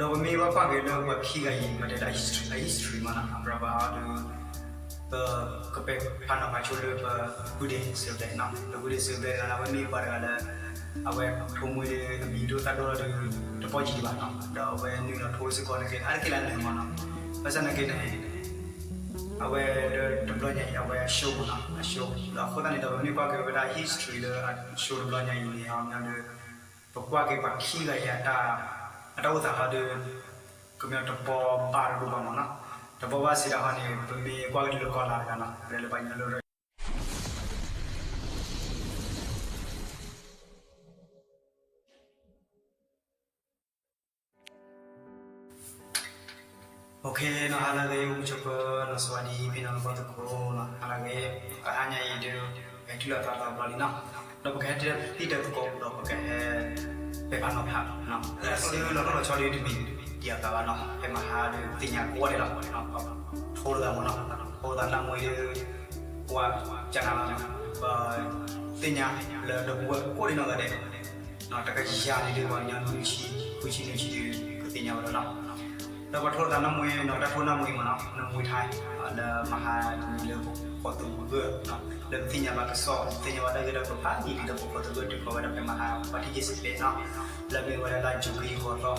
ဒီးပမ့ၢ်ဘၣ်ကွၢ်က့ၤလၢပှၤခံဂၤအံၤ ပတဲလၢအ history မ့ၢ်နီၤ အပြၢဘၣ်အီၤဒီး ပကပဲာ်ဖးနီၤဖးဆိလၢပ ပုၢ်ဒ့စၢၤဘျဲၣ်နီၤ ပပုၢ်ဒ့စၢၤဘျဲၣ်တဂၤလၢ အဝဲမ့ၢ်ပှၤတဂၤလၢ အဝဲထိးမှံဒီးအမံၤဒိၣ်သၣ်ဒိၣ်ဒီး တပီၢ်ယံၤဒံးဘၣ်နီၤ ဒီးအဝဲနုာ်လီၤထိးစ့ၢ်ကီးန့ၣ်က့ အါတက့ၢ်လၢနၢၤမ့ၢ်နီၤ ဘၣ်ဆၣ်န့ၣ်က့န့ၣ် အဝဲလၢတဘျီညါအံၤ အဝဲအ show မ့ၢ်နီၤ အ show ဒီးအဃိသတးန့ၣ်ဒီး ပမ့ၢ်ကွၢ်က့ၤဝဲဒၣ် history လၢအ show တဘျီညါအံၤန့ၣ် ဟီမ့ၢ်ဒီး ပကွၢ်က့ၤပှၤခံဂၤအံၤ အတၢ်အိၣ်သးဟီဒီး ကမ့ၢ်တပီၢ်ဘၣ်တဒိၣ်ဘၣ်မ့ၢ်နီၤ တပီၢ်ဘၣ်စံးတၢ်ဟီန့ၣ် ပမ့ၢ်ကွၢ်က့ၤလၢကီၢ်လၤတဂၤနီၤ လၢပှၤကညီလၢ OK နီၤ ဟါလၢအဂ့ၤ အိၣ်ဆူၣ်ပၢၢ်နီၤ စဝၤဒံဖံနီၤ လၢပှၤသကိးနီၤ ဟါလၢအဂ့ၤ ပဟါညါအံၤဒီး ပဟဲထံၣ်လိာ်သးသးဘျီလံနီၤ ဒီးပကဟဲထံၣ်လိာ်သကိးဒီးပကဟဲ ပဲာ်ဖးနီၤဖး လၢစုလီၤတိၢ်လီၤဆီဒီးတမ့ၢ်ဒံးအသးဘၣ်နီၤ ဖဲမဟါဒီးသ့ၣ်ညါကိးဂၤဒဲးလီၤ ထိးလိာ်သးမ့ၢ်နီၤ ထိးသးနၢ်မူဒီး ပှၤကနၤလီၤ ပသ့ၣ်ညါလၢဒီပုၢ်ဝဲၢ်ကိးဒံနီၢ်ဂၤဒဲး တကယၤန့ၣ်ဒီးပှၤကညီနွံဆံ ဃုဆံနွံဆံဒီး ကသ့ၣ်ညါဝဲလီၤနီၤ ဒီးပှၤထိးသးနၢ်မူနီၤ တၢ်ထိးနၢ်မူအံၤမ့ၢ်နီၤ နမူထါ လၢမဟါတနံၤလၢပခိးသူးဂၢၢ် လၢပသ့ၣ်ညါဘၣ်ကစီၣ် ပသ့ၣ်ညါဘၣ်တၢ်ဂ့ၢ်တၢ်ကျိၤဖးယံာ်လံဒီးပခိးသူးဂၢၢ် တုၤဃီၤဝဲဒၣ်ဖဲမဟါ ပှၤထံၣ်က့ၤစ့ၢ်ကီးနီၤ လၢမ့ၢ်ဝဲဒၣ်လၢ Jubilee ဂီၤ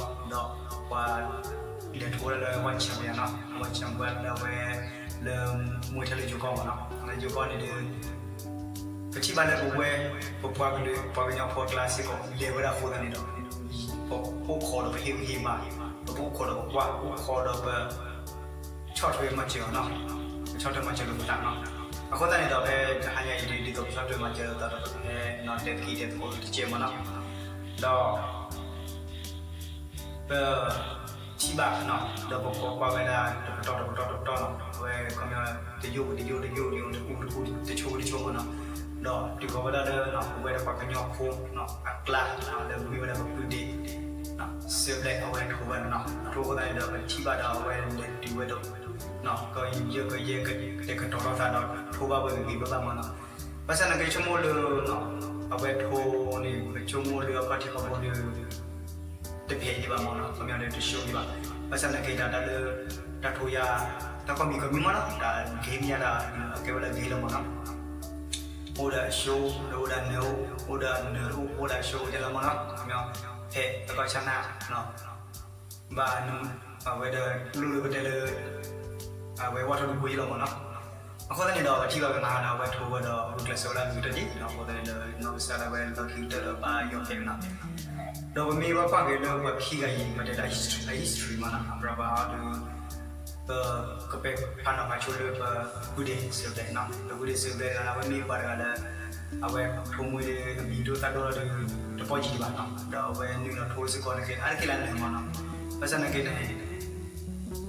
သီ ဒီးပှၤ လဲၤထိးဝဲဒၣ်လၢ ဝၣ်ဆၣ်ဝဲနီၤ ဝၣ်ဆၣ်ဝဲလၢဝဲ လၢမူထါလၢယိၤကီၢ်မ့ၢ်နီၤ လၢယိၤကီၢ်န့ၣ်ဒီး ပထံၣ်ဘၣ်လၢပဝဲ ပပှၤကလုာ် ပှၤကညီဖိအကျါစ့ၢ်ကီး လဲၤဝဲဒၣ်အဃိသတးန့ၣ်ဒီး ပအိၣ်ခိးဒီးပဟ့ၣ်ဂံၢ်ဟ့ၣ်ဘါ ပအိၣ်ခိးဒီးပကွၢ် အိၣ်ခိးဒီးပ ဆီၣ်ထွဲမၤစၢၤအီၤနီၤ ပဆီၣ်ထွဲမၤစၢၤလိာ်ပသးနီၤ အဃိသတးန့ၣ်ဒီး ဖဲတဟါညါအံၤဒ်သိးပဆီၣ်ထွဲမၤစၢၤလိာ်သးဒီး ပကဟဲနီၤတဲသကိးတဲသကိးတကဲးမ့ၢ်နီၤ ဒီး ပ ထံၣ်ဘၣ်နီၤ ဒီးပကွၢ်ကွၢ်ဝဲဒၣ်တပတီၢ်တပတီၢ်တပတီၢ်နီၤ အဝဲခီပညီ တယိၣ်တယိၣ်တယိၣ်တယိၣ် တကူတကူတဆိတဆိမ့ၢ်နီၤ ဒီးတုၤဃီၤဝဲဒၣ်လၢ ပဝဲဒၣ်ပှၤကညီဖိ အကျါ လၢမ့ၢ်ဝဲဒၣ်ပပုၢ်ဒ့ စၢၤဘျဲၣ်အဝဲထိးဝဲနီၤ အထိးအဃိသတးန့ၣ်ဒီး ပထံၣ်ဘၣ်ဒီးအဝဲလဲၤတုၤဝဲဒီး ကယဲၢ်ကယဲၢ်ကတဲာ်ကတီၤလိာ်သးဒီးထိးဘၣ်ဝဲဂ့ၤဂ့ၤဘၣ်ဘၣ်မ့ၢ်နီၤ ဘၣ်ဆၣ်သနာ်က့ဆိကမိၣ်လၢ အဝဲထိးန့ၣ် ပဆိကမိၣ်လၢအခီၣ်ထံးခီၣ်ဘိဒီး တဖဲအံၤဒံးဘၣ်မ့ၢ်နီၤ ခီပညီဒီးတ show ဒံးဘၣ် ဘၣ်ဆၣ်သနာ်က့တၢ်လၢ တၢ်ထိးယၤ တၢ်ကီၢ်မံၤကီၢ်မံၤမ့ၢ်နီၤ တၢ် game ယၤတၢ် အကဲဝဲလၢ game လီၤမ့ၢ်နီၤ အိၣ်ဒီးအ show ဒီးအိၣ်ဒီးနၢၤ အိၣ်ဒီးနၢၤ အိၣ်ဒီးအ show ယဲလီၤမ့ၢ်နီၤ ခီပညီ ဖဲတကီၢ်ဆၣ်နၢ် ဘၣ် အဝဲဒီးလိၣ်လၢပတဲလၢ အဝဲဝၣ်ထီၣ်ဒူကိယဲလီၤမ့ၢ်နီၤ အဃိသတးန့ၣ်ဒီး ပထံၣ်ဘၣ်ဝဲမဟါဒီး အဝဲထိးဝဲဒီးဂုာ်ကျဲးစၢးဝဲဒၣ်ဂုာ်ကတၢၢ်ဒံး အဃိသတးန့ၣ်ဒီး နီၢ်ကစၢ်ဒၣ်ဝဲလီၢ်ခံကတၢၢ်ဒီးဘၣ်ယီၤဖဲမ့ၢ်နီၤ ဒီးပမ့ၢ်ဘၣ်ကွၢ်က့ၤလၢပှၤခံဂၤအံၤ ပတဲလၢ history မ့ၢ်နီၤ အပြၢဘၣ်အီၤဒီး ပကပဲာ်ဖးနီၤဖးဆိလၢပ ပုၢ်ဒ့စၢၤဘျဲၣ်နီၤ ပပုၢ်ဒ့စၢၤဘျဲၣ်တဂၤလၢ အဝဲမ့ၢ်ပှၤတဂၤလၢ အဝဲထိးမှံဒီးအမံၤဒိၣ်သၣ်ဒိၣ်ဒီး တပီၢ်ယံၤဒံးဘၣ်နီၤ ဒီးအဝဲနုာ်လီၤထိးစ့ၢ်ကီးန့ၣ်က့ အါတက့ၢ်လၢနၢၤမ့ၢ်နီၤ ဘၣ်ဆၣ်သနာ်က့န့ၣ်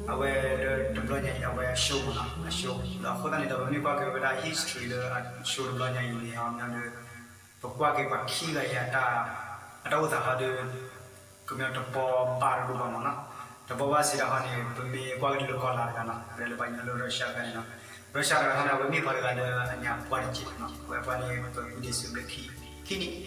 အဝဲလၢတဘျီညါအံၤ အဝဲအ show မ့ၢ်နီၤ အ show ဒီးအဃိသတးန့ၣ်ဒီး ပမ့ၢ်ကွၢ်က့ၤဝဲဒၣ် history လၢအ show တဘျီညါအံၤန့ၣ် ဟီမ့ၢ်ဒီး ပကွၢ်က့ၤပှၤခံဂၤအံၤ အတၢ်အိၣ်သးဟီဒီး ကမ့ၢ်တပီၢ်ဘၣ်တဒိၣ်ဘၣ်မ့ၢ်နီၤ တပီၢ်ဘၣ်စံးတၢ်ဟီန့ၣ် ပမ့ၢ်ကွၢ်က့ၤလၢကီၢ်လၤတဂၤနီၤ လၢပှၤကညီလၢ Russia တဂၤန့ၣ်နီၤ Russia တဂၤဟီန့ၣ် အဝဲမ့ၢ်ပှၤတဂၤလၢအညါပှၢ်တက့ၢ်နီၤ အဝဲပှၤန့ၣ် ပပုၢ်ဒ့စၢၤဘျဲၣ်ခံနံၣ် ဒီး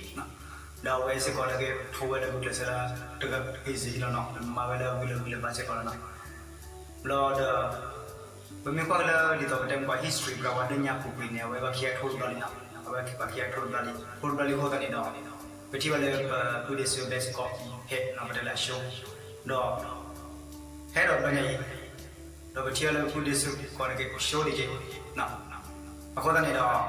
အဝဲစ့ၢ်ကီးန့ၣ်က့ ထိးဝဲလၢဂုာ်ကျဲးစၢးလၢ တဂၤဂ့ၤစ့ၢ်ကီးလီၤနီၤ မၤဝဲလၢဂုာ်လၢဂုာ်လၢဘၣ်စ့ၢ်ကီးလီၤနီၤ ဘျီဒီး ပမ့ၢ်ကွၢ်က့ၤလၢဒ်သိးပတဲမ့ၢ်ကွၢ် history ပြၢဝဲလၢညါပူၤကွံာ်န့ၣ် အဝဲဘၣ်ခံဂၤထိးတဘျီလံနီၤ အဝဲဘၣ်ခံဂၤထိးတဘျီလံ ထိးတဘျီလံအဃိသတးန့ၣ်ဒီး ပထံၣ်ဘၣ်လၢပပုၢ်ဒ့စၢၤဘျဲၣ်စ့ၢ်ကီး ဖဲနီၤ ပတဲလၢအ show ဒီး ဖဲဒီးဘျီညါအံၤ ဒီးပထံၣ်ဘၣ်လၢပပုၢ်ဒ့စၢၤကီးန့ၣ်က့ show ဒံးက့ အဃိသတးန့ၣ်ဒီး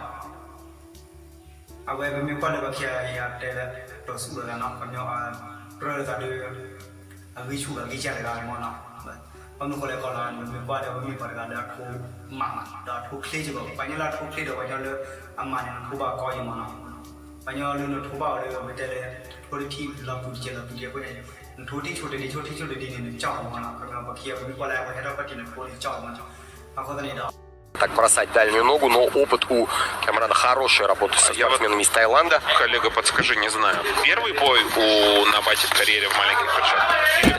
အဝဲပမ့ၢ်ကွၢ်လၢပှၤခံဂၤအံၤ အတဲလၢ ပျီဆူၣ်လိာ်သးနီၤ ခီပညီ ပြၢလိာ်သးဒီး အဂံၢ်ဆူၣ်အဂံၢ်စၢ်တဂၤမ့ၢ်နီၤ ဘၣ်မနုၤဃိလဲၣ် ကီၢ်လၤန့ၣ် ပမ့ၢ်ကွၢ်ဒီး ပမ့ၢ်ပှၤတဂၤလၢအထိးမးမး ဒီးအထိးချ့ကီး ပှၤကညီလၢအထိးချ့ဒီး ပှၤကညီလၢအမၤန့ၣ် နထိးဘၣ်ကီးအံၤမ့ၢ်နီၤ ပှၤကညီလၢနထိးဘၣ်အီၤလၢ ပတဲလၢ ထိးတထံၣ်လီၤပူၤတကဲးလီၤပူၤတကဲးအဃိန့ၣ် နထိးထံၣ်ဆိတဒ့ ထိးထံၣ်ဆိတဒ့န့ၣ် နကၠီၣ်အီၤမ့ၢ်နီၤ ခီပညီ ပှၤခံဂၤပမ့ၢ်ကွၢ်လၢ ပှၤဟဲထီᣣ်ခီၣ်ထံးန့ၣ် ထိးန့ၣ်ကၠီၣ်အီၤမ့ၢ်နီၤ အဃိသတးန့ၣ်ဒီး Так бросать дальнюю ногу, но опыт у Камрана хороший, работать со спортсменами из Таиланда. Коллега, подскажи, не знаю, первый бой у Набати в карьере в маленьких перчатках? Или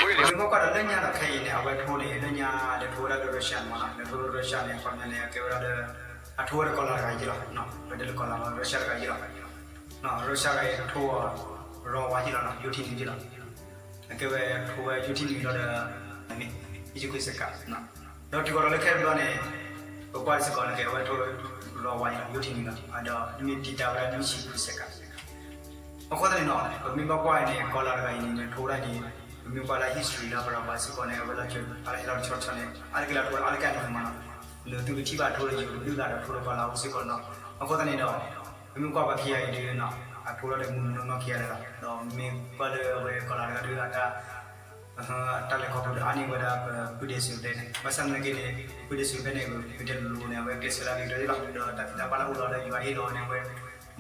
были какие-то? ပမ့ၢ်ကွၢ်ဒီးလၢညါဒီးခဲအံၤန့ၣ် အဝဲထိးန့ၣ် လၢညါလဲၤထိးဝဲဒၣ်လၢ Russia မ့ၢ်နီၤ လဲၤထိးလၢ Russia န့ၣ် အခီပညီန့ၣ် ကဲဝဲဒၣ်လၢ အထိးဝဲဒၣ်ကီၢ်လၤတဂၤယ့ၢ်လီၤ ပတဲလၢကီၢ်လၤလီၤ Russia တဂၤယ့ၢ်လီၤ Russia တဂၤယ့ၢ်ထိးအီၤ ရီဝါယ့ၢ်လီၤ ယိထံန့ၣ်ယ့ၢ်လီၤ အကဲဝဲထိဝဲယိထံနုာ်လီၤဒီး မ့ၢ် ယ့ၣ်ၡူးခရံာ်စ့ၢ်ကီး, ဒီးတုၤဃီၤဒီးလၢခဲဘျီန့ၣ် ပကွၢ်စ့ၢ်ကီးန့ၣ် ကဲဝဲထိ ရီဝါယီၤ ယိထံနုာ်လီၤ ဒီးမ့ၢ်တံာ်တာ်ဝဲဒၣ်ယ့ၣ်ၡူးခရံာ်စ့ၢ်ကီး. အဃိသတးန့ၣ်နီၤ ပမ့ၢ်ဘၣ်ကွၢ်အံၤန့ၣ် ကီၤလၤတဂၤအံၤန့ၣ် ထိဝဲဒၣ်ဒ် ပမ့ၢ်ကွၢ်လၢ history လၢပရၤဘၣ်စ့ၢ်ကီးန့ၣ် အဝဲလီၤစၢၤ အလၢဟဲလီၤတဆီတဆီန့ၣ် အါတက့ၢ်လၢအထိဝဲအါလၢကဲန့ၣ်မးနီၤ, ဒီးသုကထံၣ်ဘၣ်ထိဒီးယိၤတဘျုးဂၤဒီးထိဒီးကီၤလၤအိၣ်စ့ၢ်ကီးနီၤ. အဃိသတးန့ၣ်ဒီး ပမ့ၢ်ကွၢ်ပှၤခံဂၤအံၤဒုးနီၤ အထိဒီးတမုာ်မုာ်နီၢ်နီၢ်ခံဂၤလၢၤလီၤ. ဒီးမ့ၢ်ကွၢ်လၢအဝဲကီၤလၤတဂၤဒုးအတၢ် တၢ်လဲၤခီဖျိဒီးအါန့ၢ်ဝဲဒၣ်ပပုၢ်ဒ့ၣ်စူၤဘျဲၣ်န့ၣ် ဘၣ်ဆၣ်သနာ်က့န့ၣ် ပပုၢ်ဒ့ၣ်စူၤဘျဲၣ်န့ၣ် ပတဲလိၤလိၤန့ၣ် အဝဲကျဲးစၢးလၢအဂ့ၤကတၢၢ်လီၤ. ဒီးတၢ်သံတၢ်ပှၢ်လၢအိၣ်ဒီးလၢယွၤဟ့ၣ်လီၤန့ၣ် အဝဲ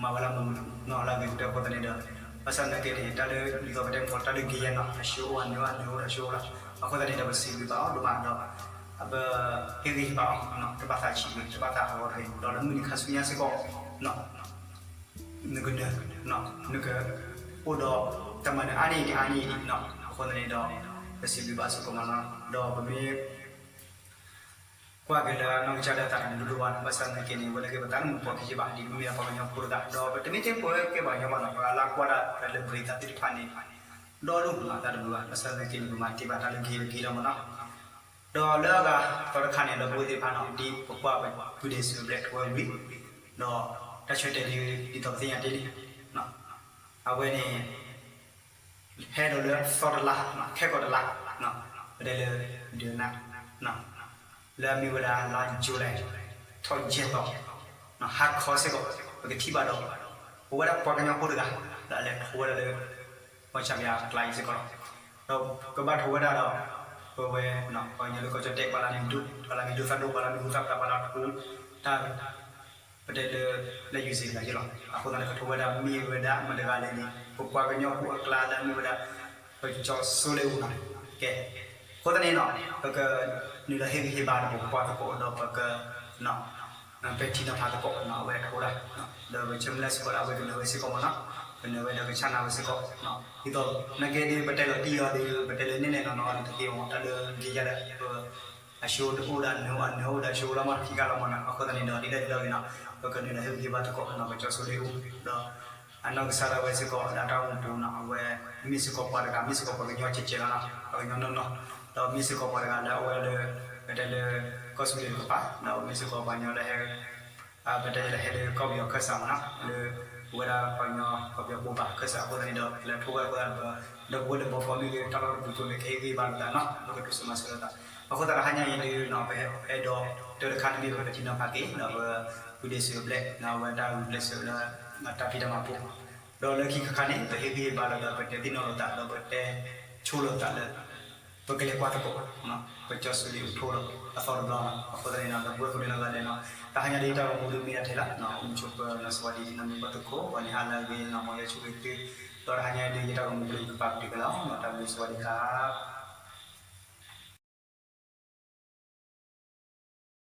မၤဝဲလၢမုာ်နီၤလၢအဂ့ၤကတၢၢ်အဃိသတးန့ၣ်ဒီး ဘၣ်ဆၣ်သနာ်က့န့ၣ် တၢ်လၢဒ်သိးပတဲမ့ၢ်တၢ်လၢဂ့ၤယဲၢ်နီၤ အဆှိအိၣ်အနၢၤအိၣ်ဒီးအဆှိအိၣ်လီၤ. အဃိသတးန့ၣ်ဒီး ပစံးဘျုးဘၣ်အီၤဒိၣ်မးဒီး ပဟ့ၣ်ဂံၢ်ဟ့ၣ်ဘါအီၤ တဘၣ်သးဆံးဂ့ၤ တဘၣ်သးဟးဂီၤတဂ့ၤ ဒီးလၢမုၢ်နံၤခါဆူညါစ့ၢ်ကီး နကနၢၤ နကအိၣ်ဒီးတၢ်မၤနၢၤအါန့ၢ်ဒံးအါန့ၢ်ဒံးနီၤ. အဃိသတးန့ၣ်ဒီး ပစံးဘျုးဘၣ်စ့ၢ်ကီးမးနီၤ. ဒီးပမ့ၢ် ကွၢ်က့ၤလၢအနီၢ်ကစၢ်ဒီးသးတမုာ်ဒိၣ်ဒိၣ်ဘၣ် ဘၣ်ဆၣ်သနာ်က့န့ၣ် အဝဲလၢက့ၤပသးတမုာ်ပိာ်ခံယဲၢ်ဘၣ် ဒ်ပမ့ၢ်ပှၤကညီဖိတဂၤ ဒီးပတမ့ၢ်ထဲပဝဲကဲပှၤကညီဘၣ်နီၤ ပှၤလၢကွၢ်ဒၣ်လၢပရံးသးသ့ၣ်တဖၣ်န့ၣ် ဒီဒိၣ်မးသးတမုာ်ဘၣ် ဘၣ်ဆၣ်သနာ်က့န့ၣ် ပမၤတ့ၢ်ဘၣ်တၢ်လၢဂ့ၤလၢဂ့ၤလီၤမးနီၤ. ဒီးလၢအဂၤသီတခါန့ၣ် ဒီပုၢ်ဝဲၢ်သ့ၣ်တဖၣ်နီၤ ဒ်ပကွၢ်ပပုၢ်ဒ့ၣ်စူၤဘျဲၣ်ထိဝဲဝံၤ ဒီးတၢ်ဆၢတဲာ်ဒ် ဒ်သိးပသ့ၣ်ညါတ့ၢ်လံ အဝဲန့ၣ် ဟဲဒီးလၢအသီတလါ ခဲကိာ်တလါ ပတဲလၢ ဒုးနၢ် လၢအမ့ၢ်ဝဲဒၣ်လါ July ထီၣ်ယဲၢ်သီ ဟါခီစ့ၢ်ကီး ပကထံၣ်ဘၣ်ဒီး ပဝဲဒၣ်ပှၤကညီဖိတဂၤ လၢအလဲၤထိဝဲဒၣ်လၢ ကီၢ်ဆၣ်ပယါအကျါအံၤစ့ၢ်ကီးလီၤ. ဒီးကဘၣ်ထိဝဲဒၣ်ဒီး ပဝဲ ပှၤကညီလၢကီၢ်ကၠီၣ်တဲၣ် ပှၤလၢအမံၤဒိၣ် ပှၤလၢအမံၤဒိၣ်သၣ်ဒိၣ် ပှၤလၢအမံၤဟူသၣ်ဖျါ ပှၤလၢအထိတၢ် ပတဲလၢ လၢ ယူၤစ့ တဂၤယဲၢ်လီၤ. အဃိသတးန့ၣ် ကထိဝဲဒၣ်မ့ၢ်ဝဲဒၣ်မတၤတဂၤလဲၣ်န့ၣ် ပပှၤကညီဖိအကျါလၢအမ့ၢ်ဝဲဒၣ် ပကၠီၤစိလ့အူနီၤ. ကဲ အဃိသတးန့ၣ်နီၤ ပကနုာ်လီၤဟ့ၣ်ဂံၢ်ဟ့ၣ်ဘါဒီးပပှၤသကိးဒီးပက ပဲာ်ထံနီၤဖးသကိးနီၤ အဝဲထိတၢ် ဒီးပဆၢမုၢ်လၢ်စ့ၢ်ကီးလၢအဝဲကနၢၤဝဲစ့ၢ်ကီးမးနီၤ ကနၢၤဝဲဒီးကဆါနၤဝဲစ့ၢ်ကီး ဒ်သိးနာ်က့ဒီး ပတဲလီၤတံၢ်အီၤဒီး ပတဲလၢန့ၣ်န့ၣ်နီၤနီၤဒီးတသ့ဘၣ်မး တၢ်လၢဂ့ၤယဲၢ်ဒီး အဆှိတအိၣ်ဒီးအနၢၤအိၣ် အနၢၤအိၣ်ဒီးအဆှိလီၤမး ခံခါလီၤမးနီၤ. အဃိသတးန့ၣ်ဒီး ဒ်လဲၣ်ဒ်လဲၣ်ဂ့ၤနီၤ ပကနုာ်လီၤဟ့ၣ်ဂံၢ်ဟ့ၣ်ဘါသကိးနီၤ ပကၠီၤစိလ့အူ ဒီး အနီၢ်ကစၢ်ဒၣ်ဝဲစ့ၢ်ကီး လၢအတၢ်အိၣ်မူပူၤနီၤ အဝဲ မ့ၢ်စ့ၢ်ကီးပှၤတဂၤ မ့ၢ်စ့ၢ်ကီးပှၤကညီကဲးကဲးလီၤနီၤ ပှၤကညီနီၢ်နီၢ် ဒီးမ့ၢ်စ့ၢ်ကီးပှၤတဂၤလၢအအိၣ်ဝဲဒၣ်လၢ ပတဲလၢ ကီၢ်သူလ့ၤတကပၤ ဒီးမ့ၢ်စ့ၢ်ကီးပှၤကညီလၢဟဲ ပတဲလၢဟဲလၢကီၢ်ပယီၤခၢၣ်စးမးနီၤ လၢ ပဝဲဒၣ်ပှၤကညီကီၢ်ပယီၤဘိးဘၣ်ခၢၣ်စးအဃိသတးန့ၣ်ဒီး ပလဲၤထိဝဲအဃိသတးဒီး ဒီပုၢ်ဝဲၢ်လၢဘီကီမ့ၢ်ဂ့ၤ တၢ်လီၢ်တပူၤကိၤမ့ၢ်ဂ့ၤ ကဟ့ၣ်ဂံၢ်ဘါလိာ်သးနီၤ ပကတိစၢၤမၤစၢၤလိာ်သး အဃိသတးတဟါညါအံၤဒုးနီၤ ပအဲၣ်ဒိးတၢ်တခါန့ၣ်မ့ၢ်ပပဲာ်ထံနီၤဖးက့ၤ ဒီးပပုၢ်ဒ့ၣ်စူၤဘျဲၣ် အဝဲတၢ်ဂုာ်ကျဲးစၢးလၢ တၢ်ဖံးတၢ်မၤပူၤ ဒီးလၢခံခါခါန့ၣ် ပဟ့ၣ်ဂံၢ်ဟ့ၣ်ဘါလိာ်သး ပတဲသ့ၣ်နီၣ်လိာ်သး ဒီးပတဲဆိလိာ်သးလၢ ပကလဲၤကွၢ်သကိး ပကၠီၤစိလ့အူထိဒီးအသီတဘျီနီၤ အဃိသတးန့ၣ်နီၤ ဒီပုၢ်ဝဲၢ်ကိးဒံနီၢ်ဂၤဒဲးနီၤ တဟါညါဒ်တၢ်ဂီၤမူဒုးမ့ၢ်ဒၣ်ထဲလီၤ အိၣ်မူဆိးပၢၤနီၤ စဝၤဒံ နီၢ်မံၤဘီၣ်သကိး ပှၤန့ၣ်ဟါလၢအဂ့ၤနီၤ မ်ယွၤဆိၣ်ဂ့ၤသု ဒီးတဟါညါအံၤဒုး ယတၢ်ဂီၤမူဒုးကပာ်ပတုာ်ကလီၤ တၢ်ဘျုးစဝၤဒံခါ